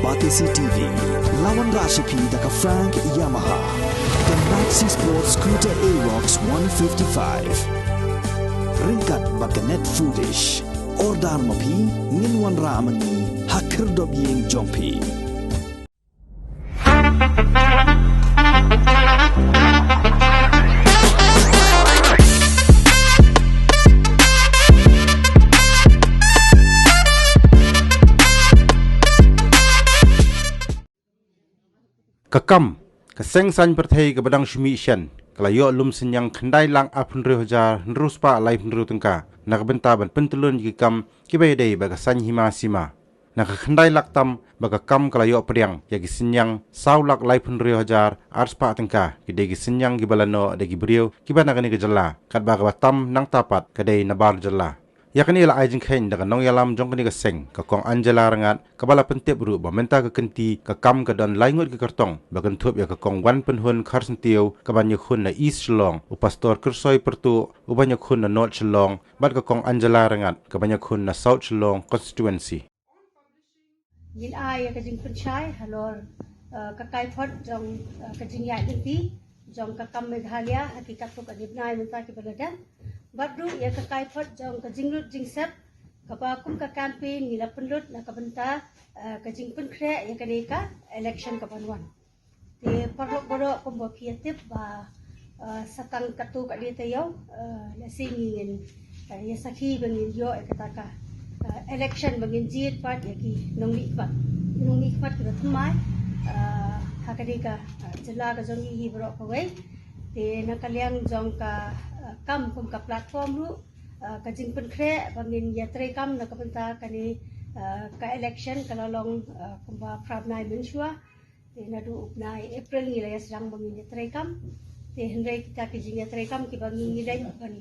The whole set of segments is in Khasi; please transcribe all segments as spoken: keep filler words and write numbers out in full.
Batesi T V, la wanrah sha phi da ka Frank Yamaha, ka Maxi Sport Scooter Aerox one fifty-five. Ryngkat bad ka Net Foodish. Order ma phi, ngin wanrah ma ngi ha khyrdop ïing jong phi. Ka KAM, ka Seng Saiñ Pyrthei kaba dang shu mih shen, ka la ïoh lum synñiang khyndai lak arphew hynriew hajar hynriew spah laiphew hynriew tyngka na ka bynta ban pyntyllun ïa ki kam kiba ïadei bad ka saiñ hima sima. Na ka khyndai lak tam ba ka KAM ka la ïoh pdiang ïa ki synñiang saw lak laiphew hynriew hajar ar spah tyngka, ki dei ki synñiang kiba la noh da ki briew kiba na kane ka jylla, katba kaba tam nangta pat ka dei nabar jylla. Ïa kane la ai jingkheiñ da ka nongïalam jong kane ka seng, ka Kong Angela Rangad, kaba la pyntip ruh ba mynta ka kynti ka KAM ka don lai ngut ki kyrtong ba kynthup ïa ka Kong Wanpynhun Kharsyntiew kaban ïakhun na East Shillong, u Pastor Kyrsoi Pyrtuh uban ïakhun na North Shillong, bad ka Kong Angela Rangad kaban ïakhun na South Shillong constituency. Ngin ai ïa ka jingpynshai halor, eh, ka kaiphod jong, eh, ka jingïaid lynti jong ka KAM Meghalaya ha ki katto katne bnai mynta kiba la dep. Bad ruh ïa ka kaiphod jong ka jinglut jingsep kaba kum ka campaign ngi la pynlut na ka bynta, eh, ka jingpynkhreh ïa kane ka election kaban wan. Te paralok baroh, kumba phi ïa tip ba, eh, sa tang katto katne taïew, eh, lehse ngi ngin, eh, ïa sakhi ba ngin ïoh ïa kata ka, eh, election ba ngin jied pat ïa ki nongmihkhmat, nongmihkhmat kiba thymmai, eh, ha kane ka, eh, jylla ka jong ngi hi baroh kawei. Te na ka liang jong ka, eh, KAM kum ka platform ruh, eh, ka jingpynkhreh ba ngin ïatreikam na ka bynta kane, eh, ka election ka la long, eh, kumba phra bnai mynshuwa. Te naduh u bnai April ngi la ïa sdang ba ngin ïatreikam. Te hynrei kita ki jingïatreikam kiba ngi ngi leit ban,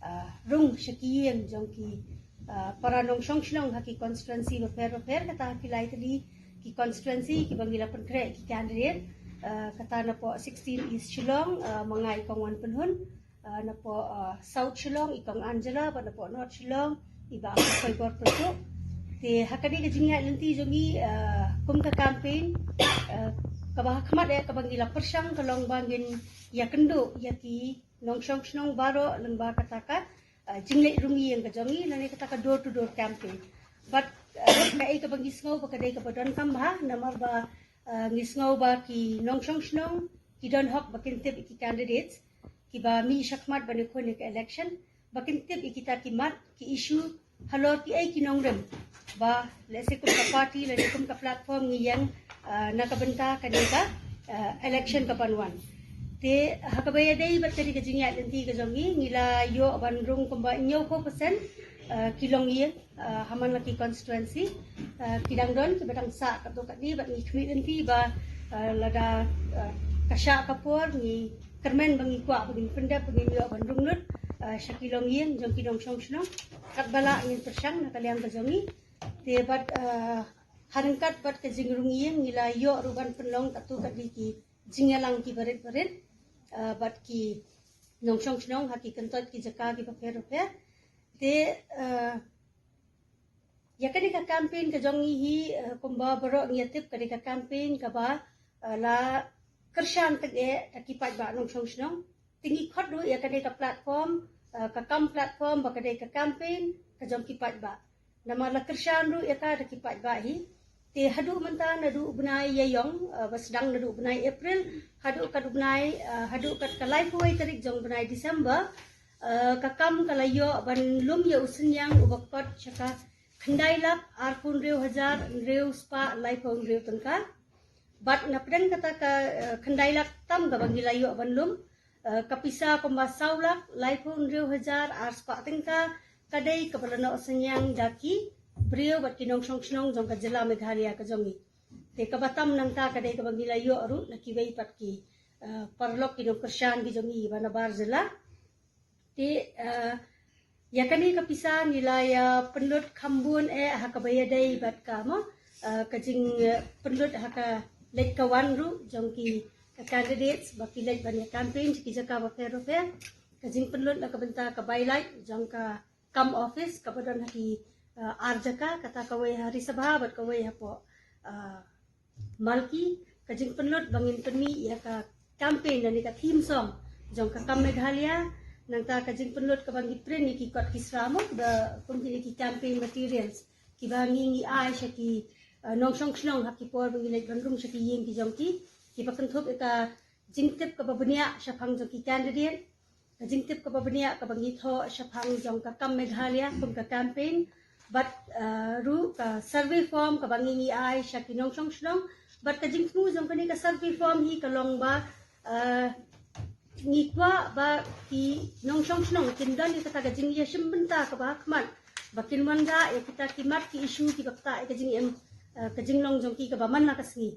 ah, rung sha ki ïing jong ki, ah, para nongshong shnong ha ki constituency bapher bapher, kata ha ki lai tylli ki constituency kiba ngi la pynkhreh ki candidate, ah, kata napoh sixteen East Shillong, ah, ma nga i Kong Wanpynhun, ah, napoh, ah, South Shillong i Kong Angela, bad napoh North Shillong i Bah Kyrsoi Pyrtuh. Te ha kane ka jingïaid lynti jong ngi, ah, kum ka campaign, ah, kaba ha khmat eh kaba ngi la pyrshang ka long ba ngin ïakynduh ïa ki nongshong shnong baroh lyngba kata ka, ah, jingleit rung ïing ka jong ngi lane kata ka door to door campaign. Bad, ah, kaei kaba ngi sngew ba ka dei kaba donkam bha, namar ba, ah, ngi sngew ba ki nongshong shnong ki don hok ba kin tip ïa ki candidates kiba mih shakhmat ban ïakhun ïa ka election, ba kin tip ïa kita ki mat, ki issue halor kiei ki nongrim ba lehse kum ka party lane kum ka platform ngi ïeng, ah, na ka bynta kane ka, ah, election kaban wan. Te ha kaba ïadei bad kane ka jingïaid lynti ka jong ngi, ngi la ïoh ban rung kumba hynñiewphew percent, ah, ki longïing, ah, ha man la ki constituency, ah, ki dang don kiba dang sah katto katne, bad ngi khmih lynti ba, ah, lada, ah, ka shah ka por ngi kyrmen ba ngi kwah ba ngin pyndep ba ngin ïoh ban rung lut, ah, sha ki longïing jong ki nongshong shnong. Katba lah ngin pyrshang na ka liang ka jong ngi. Te bad, ah, ha ryngkat bad ka jingrung ïing ngi la ïoh ruh ban pynlong katto katne ki jingïalang kiba rit ba rit, ah, bad ki nongshong shnong ha ki kyntoit ki jaka kiba pher ba pher. Te, ah, ïa kane ka campaign ka jong ngi hi, eh, kumba baroh ngi ïa tip, kane ka campaign kaba, eh, la kyrshan tyngeh da ki paidbah nongshong shnong. Te ngi khot ruh ïa kane ka platform, eh, ka KAM platform ba ka dei ka campaign ka jong ki paidbah. Namar la kyrshan ruh ïa ka da ki paidbah hi. Te haduh mynta naduh u bnai Ïaïong, eh, ba sdang naduh u bnai April haduh kat u bnai, eh, haduh kat ka laiphew wei tarik jong u bnai December, eh, ka KAM ka la ïoh ban lum ïa u synñiang uba kot sha ka khyndai lak arphew hynriew hajar hynriew spah laiphew hynriew tyngka. Bad na pdeng kata ka, eh, khyndai lak tam kaba ngi la ïoh ban lum, eh, ka pisa kumba saw lak laiphew hynriew hajar ar spah tyngka ka dei kaba la noh synñiang da ki briew bad ki nongshong shnong jong ka jylla Meghalaya ka jong ngi. Te kaba tam nangta ka dei kaba ngi la ïoh ruh na kiwei pat ki, eh, paralok ki nongkyrshan ki jong ngi ba nabar jylla. Te, eh, ïa kane ka pisa ngi la ïa pynlut kham bun eh ha kaba ïadei bad ka mo, eh, ka jing, eh, pynlut ha ka leit ka wan ruh jong ki, eh, candidates ba ki leit ban ïa campaign sha ki jaka bapher bapher. Ka jingpynlut na ka bynta ka ballot jong ka KAM office kaba don ha ki, eh, ar jaka, kata kawei ha Ri Sabha bad kawei hapoh, eh, Malki, ka jingpynlut ba ngin pynmih ïa ka campaign lane ka theme song jong ka Kam Meghalaya, nangta ka jingpynlut kaba ngi print ïa ki kot ki sra mo, ba kum kine ki campaign materials kiba ngi ngi ai sha ki, uh, nongshong shnong ha ki por ba ngi leit ban rung sha ki ïing ki jong ki, kiba kynthup ïa ka jingtip kaba bniah shaphang jong ki candidate, ka jingtip kaba bniah kaba ngi thoh shaphang jong ka Kam Meghalaya kum ka campaign, bad, uh, ruh ka survey form kaba ngi ngi ai sha ki nongshong shnong, bad ka jingthmu jong kane ka survey form hi ka long ba, uh, ngi kwah ba ki nongshong shnong kin don ïa kata ka jingïashim bynta kaba khmat, ba kin wanrah ïa kita ki mat ki issue kiba ktah ïa ka jingim, uh, ka jinglong jong ki kaba man la ka sngi.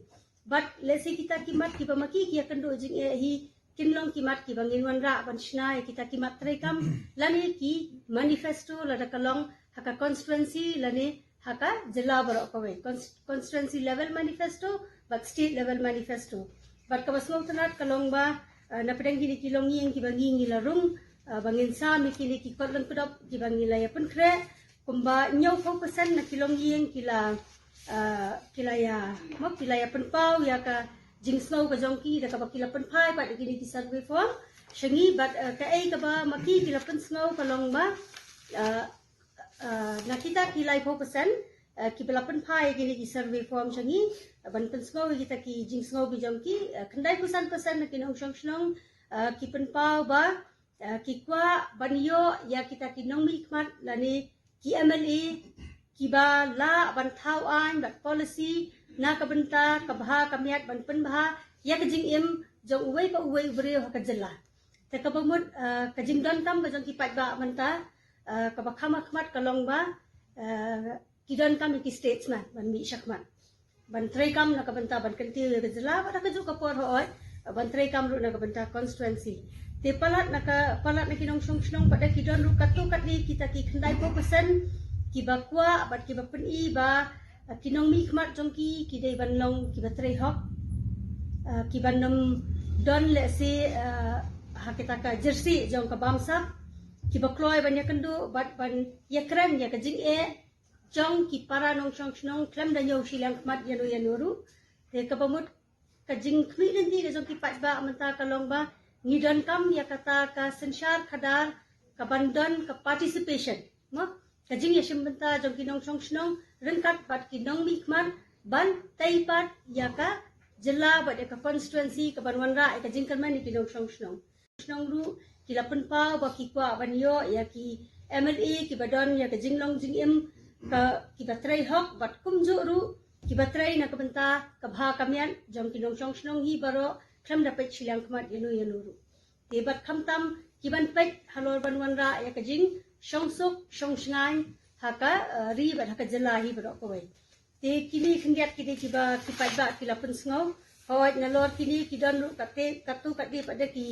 Bad lehse kita ki mat kiba ma ki ki ïakynduh jingeh hi kin long ki mat kiba ngin wanrah ban shna ïa kita ki mat treikam lane ki manifesto lada ka long ha ka constituency lane ha ka jylla baroh kawei. Cons-, constituency level manifesto bad state level manifesto. Bad kaba sngewtynnat ka long ba, uh, na pdeng kine ki longïing kiba ngi ngi la rung, uh, ba ngin sam ïa kine ki kot lyngkdop kiba ngi la ïapynkhreh, kumba hynñiewphew percent na ki longïing ki la, uh, ki la ïa, mo, ki la ïapynpaw ïa ka jingsngew ka jong ki da kaba ki la pynphai pat ïa kine ki survey form sha ngi, bad, uh, kaei kaba ma ki ki la pynsngew ka long ba, uh, uh, na kita ki laiphew percent, uh, kiba la pynphai ïa kine ki survey form sha ngi, uh, ban pynsngew ïa kita ki jingsngew ki jong ki, uh, khyndaiphew san percent na ki nongshong shnong, uh, ki pynpaw ba, uh, ki kwah ban ïoh ïa kita ki nongmihkhmat lane ki M L A kiba lah ban thaw aiñ bad policy na ka bynta ka bha ka miat ban pynbha ïa ka jingim jong uwei pa uwei u briew ha ka jylla. Te kaba mut, uh, ka jingdonkam ka jong ki paidbah mynta, uh, kaba kham ha khmat ka long ba, uh, ki donkam ïa ki statesman ban mih shakhmat ban treikam na ka bynta ban kyntiew ïa ka jylla, bad ha kajuh ka por hooid ban treikam ruh na ka bynta constituency. Te palat na ka, palat na ki nongshong shnong pat de ki don ruh katto katne kita ki khyndaiphew percent kiba kwah bad kiba pyni ba, uh, ki nongmihkhmat jong ki ki dei ban long kiba trei hok, uh, kiban ym don lehse, uh, ha kita ka jersey jong ka bamsap, kiba kloi ban ïakynduh bad ban ïakren ïa ka jingeh jong ki para nongshong shnong khlem da ñiew shiliang khmat ïano ïano ruh. Te kaba mut ka jingkhmih lynti ka jong ki paidbah mynta ka long ba ngi donkam ïa kata ka synshar khadar kaban don ka participation, mo, ka jingïashim bynta jong ki nongshong shnong ryngkat bad ki nongmihkhmat ban tei pat ïa ka jylla bad ïa ka constituency kaban wanrah ïa ka jingkyrmen ïa ki nongshong shnong. Shnong ruh ki la pynpaw ba ki kwah ban ïoh ïa ki M L A kiba don ïa ka jinglong jingim ka, kiba trei hok bad kumjuh ruh kiba trei na ka bynta ka bha ka miat jong ki nongshong shnong hi baroh khlem da peit shiliang khmat ïano ïano ruh. Te bad khamtam kiban peit halor ban wanrah ïa ka jingshong suk shong shngaiñ ha ka, uh, ri bad ha ka jylla hi baroh kawei. Te kine khyndiat ki dei kiba ki paidbah ki la pynsngew. Hooid nalor kine ki don ruh kate, katto katne pat de ki,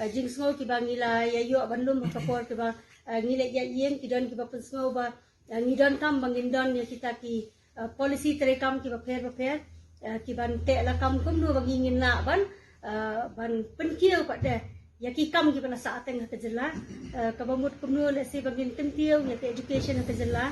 uh, jingsngew kiba ngi la ïa ïoh ban lum ha ka por kiba, uh, ngi leit ïaid ïing, ki don kiba pynsngew ba, uh, ngi donkam ba ngin don ïa kita ki, uh, policy treikam kiba pher bapher, uh, kiban teh lakam kumno ba ngi ngin lah ban, uh, ban pynkiew pat de ïa ki kam kiba la sah teng ha ka jylla, uh, kaba mut kumno lehse ba ngin kyntiew ïa ka education ha ka jylla,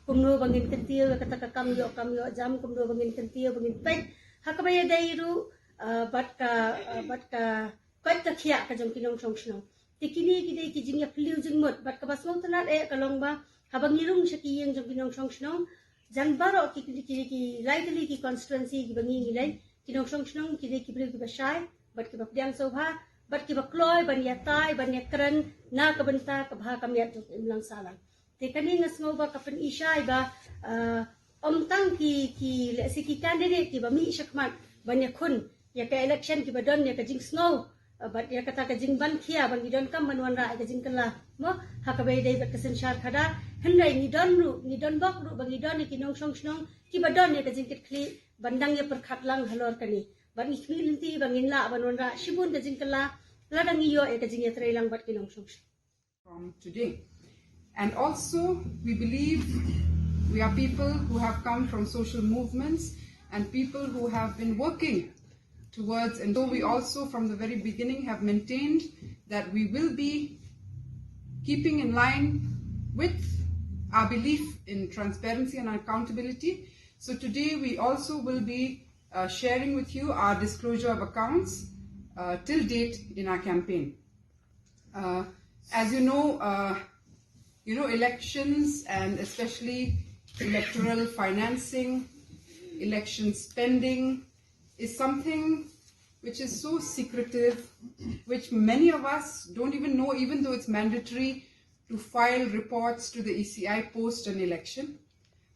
kumno ba ngin kyntiew ïa kata ka kam ïoh kam ïoh jam, kumno ba ngin kyntiew ba ngin peit ha kaba ïadei ruh, uh, bad ka, uh, bad ka koit ka khiah ka jong ki nongshong shnong. Te kine ki dei ki jingïaphylliew jingmut, bad kaba sngewtynnat eh ka long ba haba ngi rung sha ki ïing jong ki nongshong shnong, jan baroh ki, ki, ki, ki lai tylli ki constituency kiba ngi ngi leit, ki nongshong shnong ki dei ki briew kiba shai bad kiba pdiang sngewbha bad kiba kloi ban ïatai ban ïakren na ka bynta ka bha ka miat jong ka imlang sahlang. Te kane nga sngew ba ka pyni shai ba, uh, ym tang ki, ki lehse ki candidate kiba mih shakhmat ban ïakhun ïa ka election kiba don ïa ka jingsngew, uh, bad ïa kata ka jingban khia ba ngi donkam ban wanrah ïa ka jingkylla, mo, ha kaba ïadei bad ka synshar khadar. Hynrei ngi don ruh, ngi don bok ruh ba ngi don ïa ki nongshong shnong kiba don ïa ka jingkitkhlieh ban dang ïa pyrkhat lang halor kane. Bad ngi khmih lynti ba ngin lah ban wanrah shibun ka jingkylla lada ngi ïoh ïa ka jingïatreilang bad ki nongshong shnong. From today. And also, we believe we are people who have come from social movements and people who have been working towards, and so we also, from the very beginning, have maintained that we will be keeping in line with our belief in transparency and accountability. So today, we also will be uh, sharing with you our disclosure of accounts uh, till date in our campaign. Uh, as you know, uh, you know, elections and especially electoral financing, election spending is something which is so secretive, which many of us don't even know, even though it's mandatory to file reports to the E C I post an election.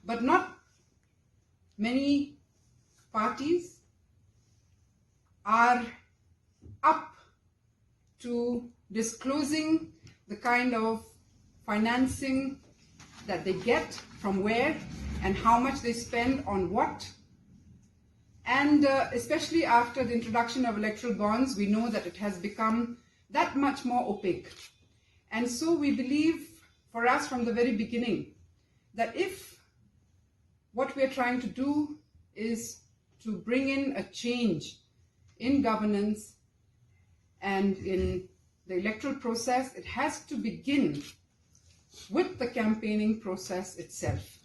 But not many parties are up to disclosing the kind of financing that they get, from where, and how much they spend on what. And uh, especially after the introduction of electoral bonds, we know that it has become that much more opaque. And so we believe, for us from the very beginning, that if what we are trying to do is to bring in a change in governance and in the electoral process, it has to begin with the campaigning process itself.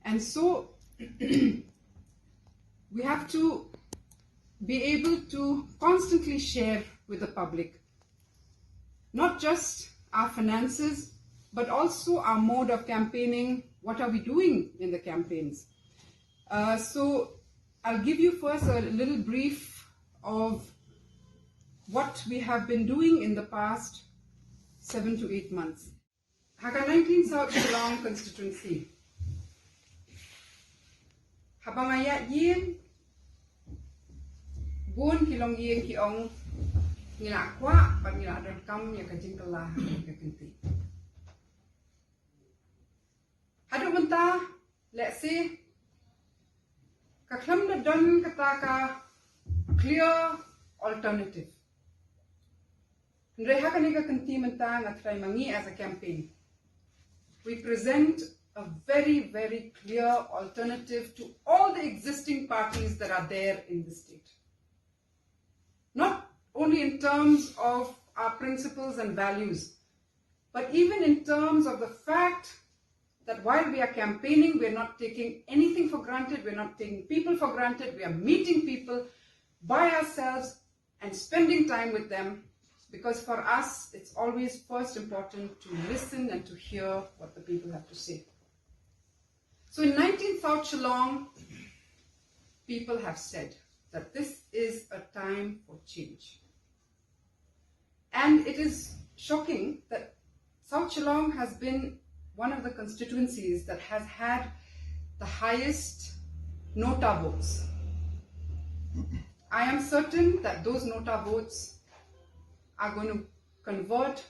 And so we have to be able to constantly share with the public not just our finances, but also our mode of campaigning. What are we doing in the campaigns? Uh, so I'll give you first a little brief of what we have been doing in the past seven to eight months. Ha ka nineteen South Shillong constituency, haba nga ïaid ïing, bun ki longïing ki ong ngi la kwah bad ngi la donkam ïa ka jingkylla ha ka kynti. Haduh mynta, let's say, ka khlem da don kata ka clear alternative. Hynrei ha kane ka kynti mynta nga trai ma ngi as a campaign, we present a very, very clear alternative to all the existing parties that are there in the state. Not only in terms of our principles and values, but even in terms of the fact that while we are campaigning, we are not taking anything for granted, we are not taking people for granted, we are meeting people by ourselves and spending time with them, because for us, it's always first important to listen and to hear what the people have to say. So in nineteen South Shillong, people have said that this is a time for change. And it is shocking that South Shillong has been one of the constituencies that has had the highest NOTA votes. I am certain that those NOTA votes are going to convert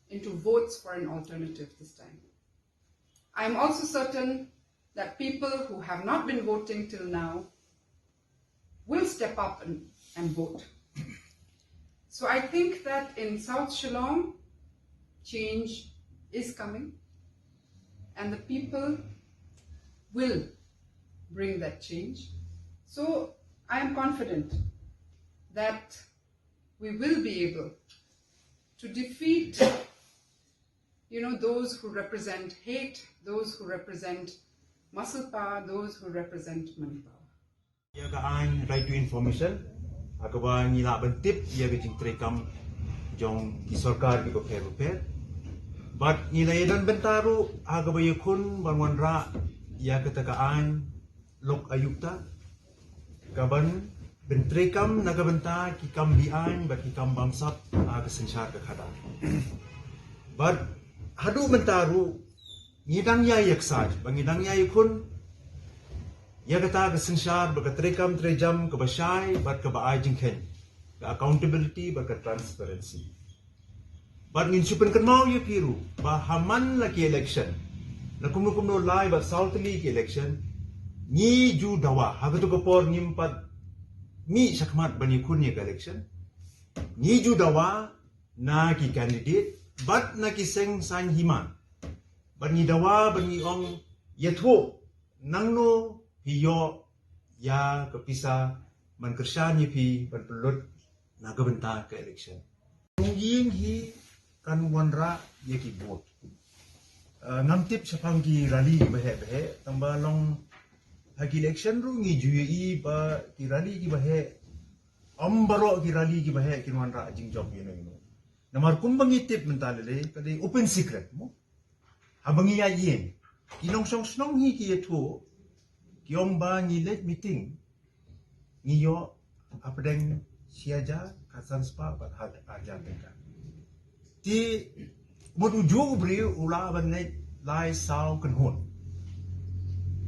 into votes for an alternative this time. I am also certain that people who have not been voting till now will step up and, and vote. So I think that in South Shillong, change is coming, and the people will bring that change. So I am confident that we will be able to defeat, you know, those who represent hate, those who represent muscle power, those who represent money power. Ïa ka aiñ Right to Information, ha kaba ngi lah ban tip ïa ka jingtrei kam jong ki sorkar kiba pher bapher. Bad ngi la ïadon bynta ruh ha kaba ïakhun ban wanrah ïa kata ka aiñ lok ayukta, kaban pyntreikam na ka bynta ki kam beaiñ bad ki kam bamsap ha ka synshar ka khadar. Bad haduh mynta ruh ngi dang ïai ïaksaid bad ngi dang ïai ïakhun ïa kata ka synshar bad ka treikam treijam kaba shai bad kaba ai jingkheiñ, ka accountability bad ka transparency. Bad ngin shu pynkynmaw ïa phi ruh ba ha man la ki election, la kumno kumno lai bad saw tylli ki election, ngi ju dawa, ha katu ka por ngim pat mih shakhmat ban ïakhun ïa ka election, ngi ju dawa na ki candidate bad na ki seng saiñ hima. Bad ngi dawa bad ngi ong, ïathuh nangno phi ïoh ïa ka pisa ban kyrshan ïa phi ban pynlut na ka bynta ka election. Ïing hi kan wanrah ïa ki vote. Uh, ngam tip shaphang ki rally baheh baheh, tangba long Ha ki election ruh ngi ju ïohi ba ki rally kiba heh, ym baroh ki rally kiba heh kin wanrah jingjop ïano ïano. Namar kumba ngi tip mynta lei lei ka dei open secret mo. Haba ngi ïaid ïing, ki nongshong shnong hi ki ïathuh, ki ong ba ngi leit meeting, ngi ïoh hapdeng shi hajar khatsan spah bad ar hajar tyngka. Te mut ujuh u briew u lah ban leit lai saw kynhun.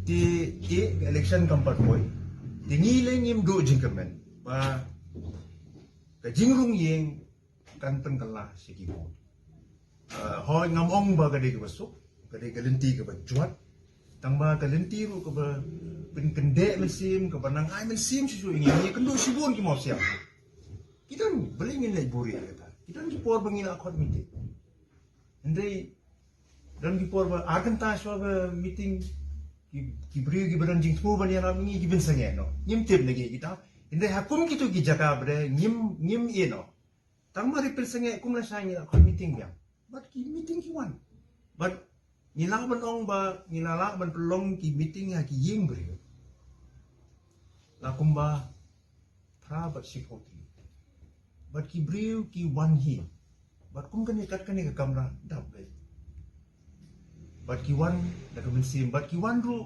Te te election kam pat poi. Te ngi lei ngim duh jingkyrmen ba ka jingrung ïing kan pynkylla sha ki vote. Uh, hooid, ngam ong ba ka dei kaba suk, ka dei ka lynti kaba jwat. Tang ba ka lynti ruh kaba pynkyndeh mynsiem, kaba nang ai mynsiem shuh shuh ïa ngi, ngi kynduh shibun ki mawsiang. Ki don, balei ngin leit buhrieh ïa kata? Ki don ki por ba ngi la khot meeting. Hynrei don ki por ba ar kynta shuwa ka meeting, ki, ki briew kiba don jingthmu ban ïarap ïa ngi ki pynsangeh noh. Ngim tip na ki kita. Hynrei ha kum kito ki jaka ba dei ngim, ngim ïeh noh. Tang ba ri pynsangeh kum lashai ngi la khot meeting biang. Bad ki meeting ki wan. Bad ngi lah ban ong ba, ngi lah lah ban pynlong ki meeting ha ki ïing briew. La kumba phra bad shiphew tylli. Bad ki briew ki wan hi. Bad kum kane kat kane ka kamra dap lei. Bad ki wan da ka mynsiem, bad ki wan ruh,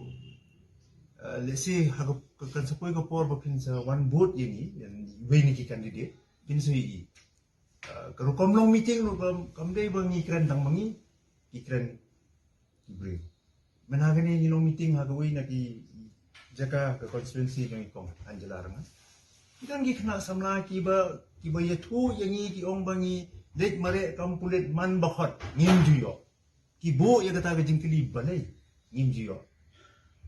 eh, let's say, ha ka, ka, kan sa poi ka por ba phin sa wan vote ïa ngi, ïa iwei na ki candidate, phin sa ïohi. Eh, ka rukom long meeting ruh kam, kam dei ba ngi kren tang ma ngi, ki kren ki briew. Mynta kane ngi long meeting ha kawei na ki jaka ka constituency jong i kong Angela Ranga. Ki don ki khynnah samla kiba, kiba ïathuh ïa ngi, ki ong ba ngi leit mareh kam pulit man ba khot, ngim ju ïoh. Ki buh ïa kata ka jingkylli balei ngim ju ïoh.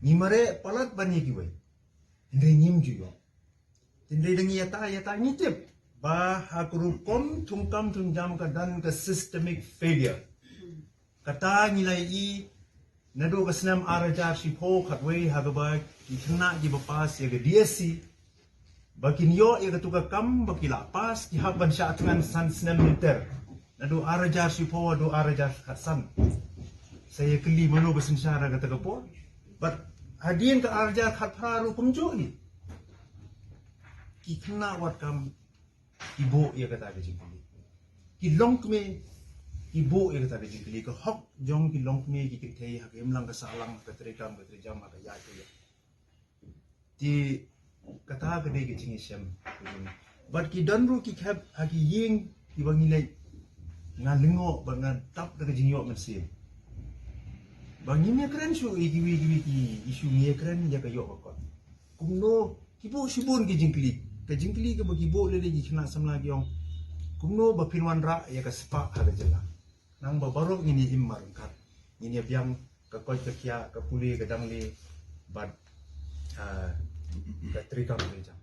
Ngi mareh palat ban ïa kiwei, hynrei ngim ju ïoh. Hynrei da ngi ïa ta, ïa ta ngi tip ba ha ka rukom thungkam thungjam ka don ka systemic failure. Kata ngi la ïohi naduh ka snem ar hajar shiphew khatwei ha kaba ki khynnah kiba pass ïa ka D S C, ba kin ïoh ïa katu ka kam ba ki la pass, ki hap ban shah thngan san snem lynter. Naduh ar hajar shiphew haduh ar hajar khatsan. Sa ïa kylli mano ba synshar ha kata ka por. Bad hadien ka ar hajar khatphra ruh kumjuh hi. Ki khynnah wat kam ki buh ïa kata ka jingkylli. Ki longkmie ki buh ïa kata ka jingkylli. Ka hok jong ki longkmie ki kynthei ha ka imlang ka sahlang, ha ka treikam ka treijam, ha ka ïaid ka ïeng. Te kata ka dei ka jingïashem ka jong ngi. Bad ki don ruh ki khep ha ki ïing kiba ngi leit, nga lyngngoh bad nga dap da ka jingïoh mynsiem. Ba ngim ïakren shuh ïa kiwei kiwei ki issue, ngi ïakren ïa ka ïoh ka kot. Kumno, ki buh shibun ki jingkylli. Ka jingkylli kaba ki buh lei lei ki khynnah samla ki ong, kumno ba phin wanrah ïa ka spah ha ka jylla. Nang ba baroh ngin ïa im marryngkat, ngin ïa biang ka koit ka khiah, ka pule ka dangle bad, ah, ka treikam treijam.